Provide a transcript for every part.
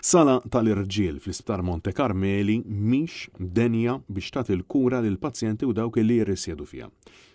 Sala tal-irġiel fl-Isptar Monte Carmeli mhix denja biex tagħti l-kura lill-pazjenti u dawk li jirrisjedu fiha.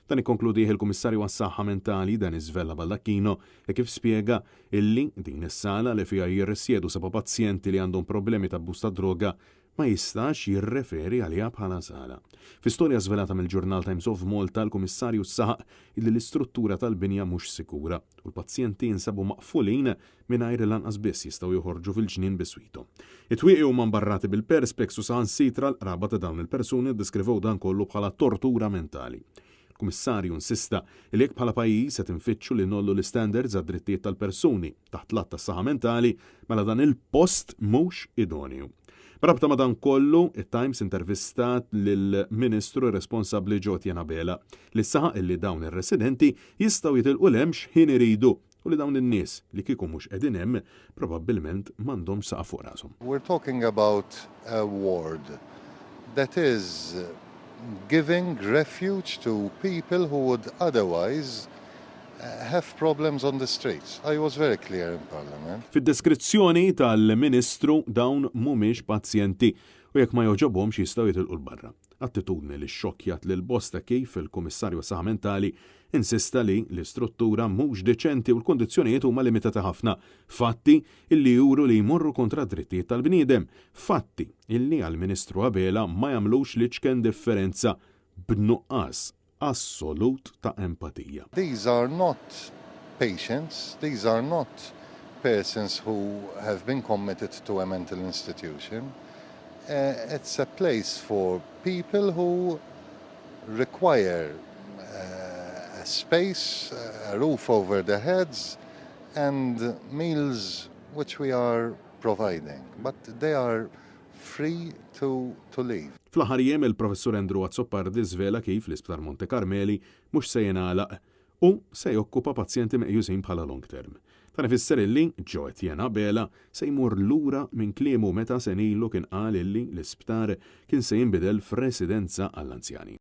Dan ikkonkludih il-Kummissarju għas-Saħħa Mentali Denis Vella Baldacchino e kif spjega illi din is-sala li fiha jirrisjedu seba' pazjenti li għandhom problemi ta' abbuż ta' droga ma jistax jirreferi għaliha bħala sala. Fi storja żvelata mill-ġurnal Times of Malta, l-Kummissarju saħaq illi l-istruttura tal-binja mhux sikura u l-pazjenti jinsabu maqfulin mingħajr lanqas biss jistgħu joħorġu fil-ġnien biswithom. It-twieqi huma mbarrati bil-perspex u saħansitra l-qraba ta' dawn il-persuni ddeskrivew dan kollu bħala tortura mentali. Il-Kummissarju insista li jekk bħala pajjiż qed infittxu li ngħollu l-istandards għad-drittijiet tal-persuni taħt l-Att tas-Saħħa Mentali, mela dan il-post mhux idonju. B'rabta ma' dan kollu, it-Times intervistat lill-Ministru responsabbli Jo Etienne Abela, li saħaq illi dawn ir-residenti jistgħu jitilqu 'l hemm x'ħin iridu u li dawn in-nies, li kieku mhux qegħdin hemm, probabbilment m'għandhomx saqaf fuq rashom. We're talking about a ward that is giving refuge to people who would otherwise have problems on the streets. I was very clear in Parliament. Fid-deskrizzjoni tal-Ministru dawn mhumiex pazjenti u jekk ma jogħġobhomx jistgħu jitilqu 'l barra. Attitudni li xxokkjat lil bosta kif il-Kummissarju għas-Saħħa Mentali insista li l-istruttura mhux deċenti u l-kundizzjonijiet huma limitati ħafna. Fatti illi juru li jmorru kontra d-drittijiet tal-bniedem. Fatti illi għall-Ministru Abela ma jagħmlux l-iċken differenza b'nuqqas assolut ta' empatija. These are not patients, these are not persons who have been committed to a mental institution. It's a place for people who require a space, a roof over their heads and meals which we are providing. But they are free to to leave. Fl-aħħar jiem il-Professur Andrew Azzopardi żvela kif l-Isptar Monte Carmeli mhux se jingħalaq u se jokkupa pazjenti meqjusin bħala long term. Dan ifisser illi Jo Etienne Abela se jmur lura minn kliemu meta sena ilu kien qal illi l-isptar kien se jinbidel f'residenza għall-anzjani.